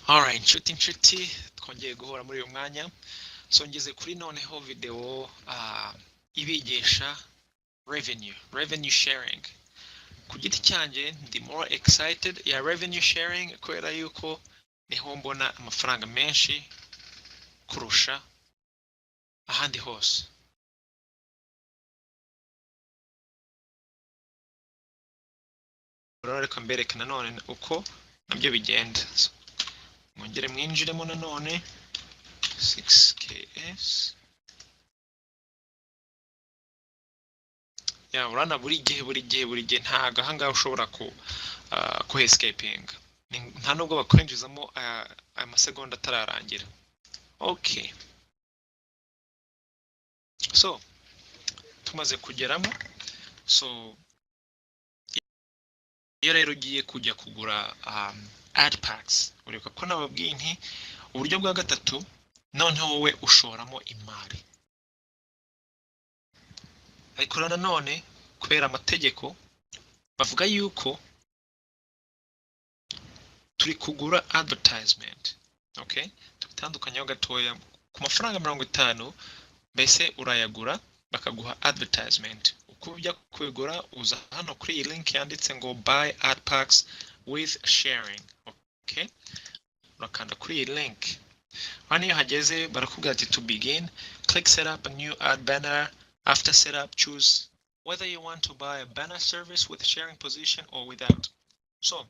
Alright, nshuti nshuti, twongeye guhura muri uyu mwanya. So ngeze kuri noneho video ibigisha revenue sharing. Ku giti cyanjye ndi more excited ya revenue sharing kubera yuko niho mbona amafaranga menshi kurusha ahandi hose. Rero reka mbereke nanone uko nabyo bigenda. So, mwongere mwinjiremo nanone 6ks. Ya, urabona buri gihe buri gihe buri gihe ntago ahangaha ushobora ku kuhescapinga, nta nubwo bakwinjizamo aya masegonda atararangira. Okay, so tumaze kugeramo, so iyo rero ugiye kujya kugura ad packs, uribuka ko nababwiye nti uburyo bwa gatatu noneho wowe ushoramo imari, ariko nanone kubera amategeko bavuga yuko turi kugura advertisement. Okay, tubitandukanyeho gatoya. Ku mafaranga 50 mbese urayagura bakaguha advertisement. Uko ujya kubigura, uza hano kuri iyi link yanditse ngo "Buy ad packs with sharing". Okay, urakanda kuri iyi link. Hano iyo hageze barakubwira ati: "To begin, click 'Set up a new ad banner'. After setup, choose whether you want to buy a banner service with sharing position or without." So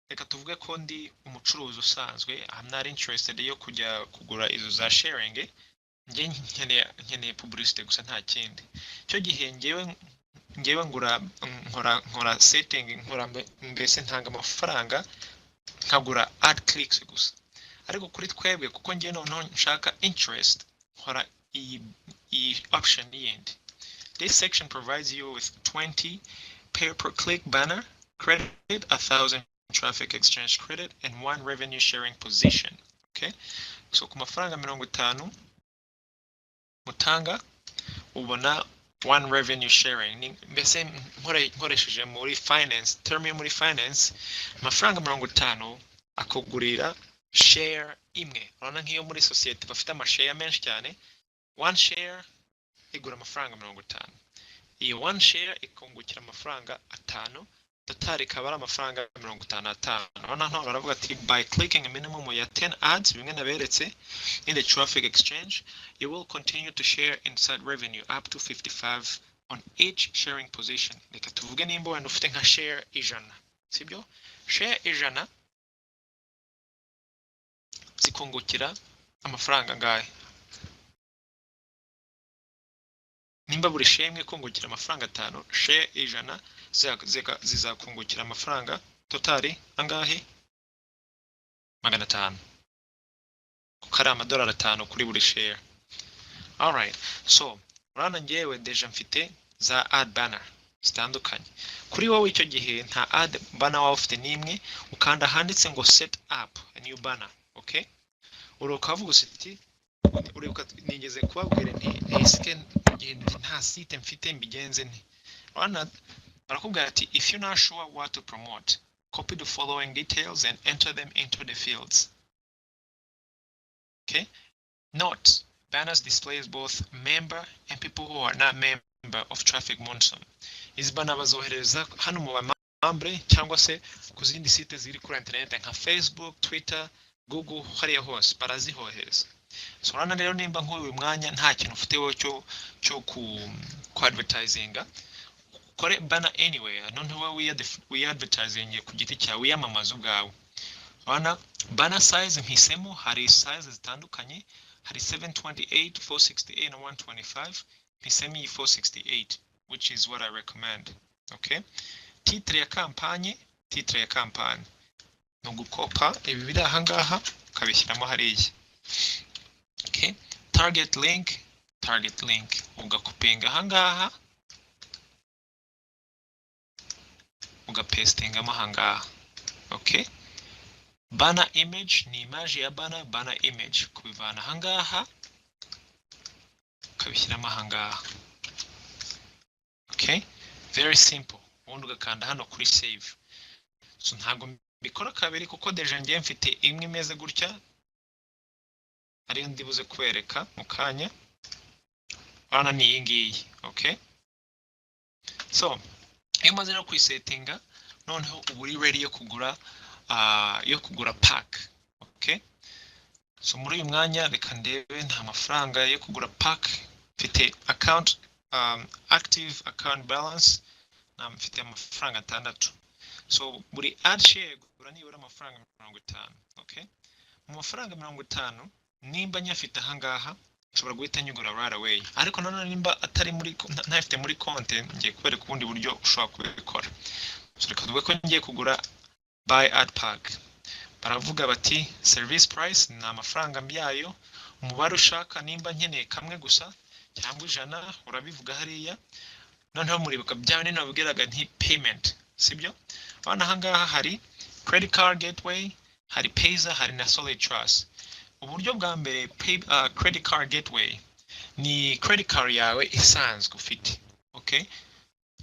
reka tuvuge ko ndi umucuruzi usanzwe, I'm not interested yo kujya kugura izo za sharing. Njye nkeneye publicity gusa, nta kindi. Icyo gihe ngewe ngura, nkora setting, nkora mbese ntanga amafaranga nkagura ad clicks gusa. Ariko kuri twebwe, kuko ngewe noneho nshaka interest, nkora iyi option yindi: "This section provides you with 20 pay per click banner credit, 1000 traffic exchange credit and one revenue sharing position." Okay, so ku mafaranga 50 mutanga ubona one revenue sharing. Mbese nkoresheje muri finance term yo muri finance, amafaranga 50 akugurira share imwe. Urabona nk'iyo muri sosiyete bafite amashare menshi cyane, one share igura amafaranga 50. Iyi one share ikungukira amafaranga 5, total ikaba ari amafaranga 55. Urabona hano baravuga ati: "By clicking a minimum ya 10 ads," bimwe naberetse, "in the traffic exchange, you will continue to share inside revenue up to 55 on each sharing position." Reka tuvuge nimba wenda ufite nka share 100, sibyo? Share 100 zikungukira amafaranga angahe? Nimba buri share imwe ikungukira amafaranga 5, share 100 zizakungukira amafaranga total angahe? 500, kuko ari amadolari 5 kuri buri share. Alright, so urabona ngewe déjà mfite za ad banner zitandukanye. Kuri wowe icyo gihe nta ad banner waba ufite n'imwe, ukanda ahanditse ngo "Set up a new banner". Okay, uri ukavuga uti, uribuka nigeze kubabwira nti ese igihe nta site mfite mbigenze nti? Urabona barakubwira ati: "If you're not sure what to promote, copy the following details and enter them into the fields." Okay, note: banners displays both member and people who are not member of Traffic Monsoon. Izi banner bazohereza hano mu bamembre cyangwa se ku zindi site ziri kuri internet nka Facebook, Twitter, Google, hariya hose barazihohereza. So urabona rero nimba nk'uyu mwanya nta kintu ufite wowe cyo ku advertisinga, ukore banner anyway, noneho wowe wiadvertising ku giti cyawe, wiyamamaza ubwawe. Urabona banner size mpisemo, hari size zitandukanye, hari 728, 468 na 125. Mpisemo iyi 468, which is what I recommend. Okay, titre ya campagne, titre ya campagne ni ugukopa ibi biri aha ngaha ukabishyiramo hariya. Okay, target link, target link ugakopinga aha ngaha, ugapestingamo aha ngaha. Okay, banner image ni image ya banner, banner image kubivana aha ngaha ukabishyiramo aha ngaha. Okay, very simple. Ubundi ugakanda hano kuri save. So ntabwo Mbikora kabiri kuko déjà ngiye mfite imwe imeze gutya, ariyo ndibuze kubereka mu kanya. Urabona ni iyi ngiyi. Okay, so iyo umaze no kuyisettinga, noneho uba uri ready yo kugura pack. Okay, so muri uyu mwanya reka ndebe, nta mafaranga yo kugura pack mfite. Account, active account balance, na mfite amafaranga 6. So buri ad share gura nibura amafaranga 50. Okay, mu mafaranga 50 nimba nyafite ahangaha, nshobora guhita nyigura right away. Ariko nanone nimba atari muri, ntafite muri konti, ngiye kubereka ubundi buryo ushobora kubikora. So reka tuvuge ko ngiye kugura buy ad pack. Baravuga bati service price ni amafaranga yayo, umubare ushaka, nimba nkeneye kamwe gusa cyangwa 100, urabivuga hariya. Noneho muribuka bya bindi nababwiraga nti payment, sibyo? Urabona ahangaha hari credit card gateway, hari Payza, hari na Solid Trust. Uburyo bwa mbere, credit card gateway ni credit card yawe isanzwe ufite. Okay,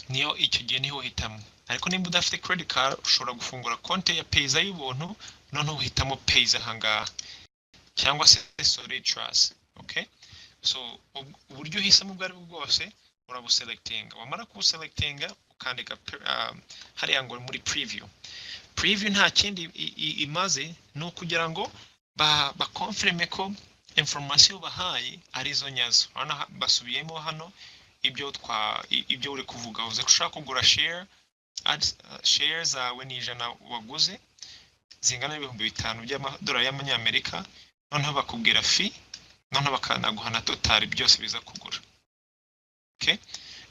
niyo icyo gihe niho uhitamo. Ariko nimba udafite credit card, ushobora gufungura konti ya Payza y'ubuntu, noneho uhitamo Payza ahangaha cyangwa se Solid Trust. Okay, so uburyo uhisemo ubwo ari bwo bwose urabuselectinga. Wamara kubuselectinga, ukandika hariya ngo muri preview. Preview nta kindi imaze, ni ukugira ngo baconfirme ko information bahaye arizo nyazo. Urabona basubiyemo hano ibyo uri kuvuga. Uvuze ko ushaka kugura share ads, share zawe ni 100 waguze zingana n'5000 by'amadolari y'amanyamerika. Noneho bakubwira fee, noneho bakanaguha na total byose biza kugura. Okay,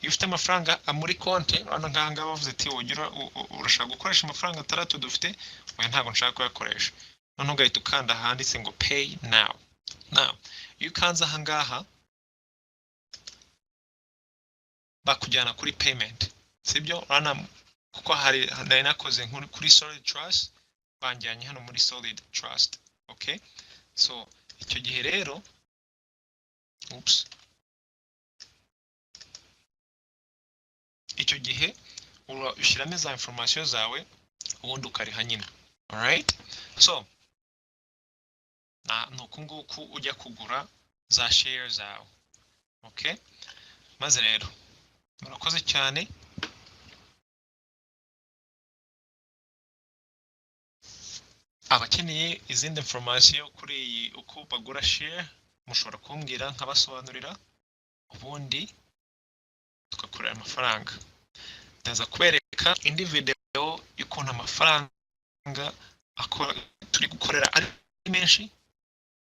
iyo ufite amafaranga muri konti, urabona nk'aha ngaha bavuze ati ugira urashaka gukoresha amafaranga 6 dufite? Oya, ntabwo nshaka kuyakoresha. Noneho ugahita ukanda ahanditse ngo "Pay now". Now iyo ukanze aha ngaha, bakujyana kuri payment, sibyo? Urabona kuko hari nari nakoze kuri Solid Trust, banjyanye hano muri Solid Trust. Okay, so icyo gihe rero, oops, icyo gihe ushyiramo za information zawe, ubundi ukariha nyine. Alright, so ni uku nguku ujya kugura za share zawe. Okay, maze rero murakoze cyane. Abakeneye izindi information kuri iyi uko bagura share, mushobora kumbwira nkabasobanurira, ubundi tugakorera amafaranga. Ndaza kubereka indi video y'ukuntu amafaranga akora, turi gukorera ari menshi.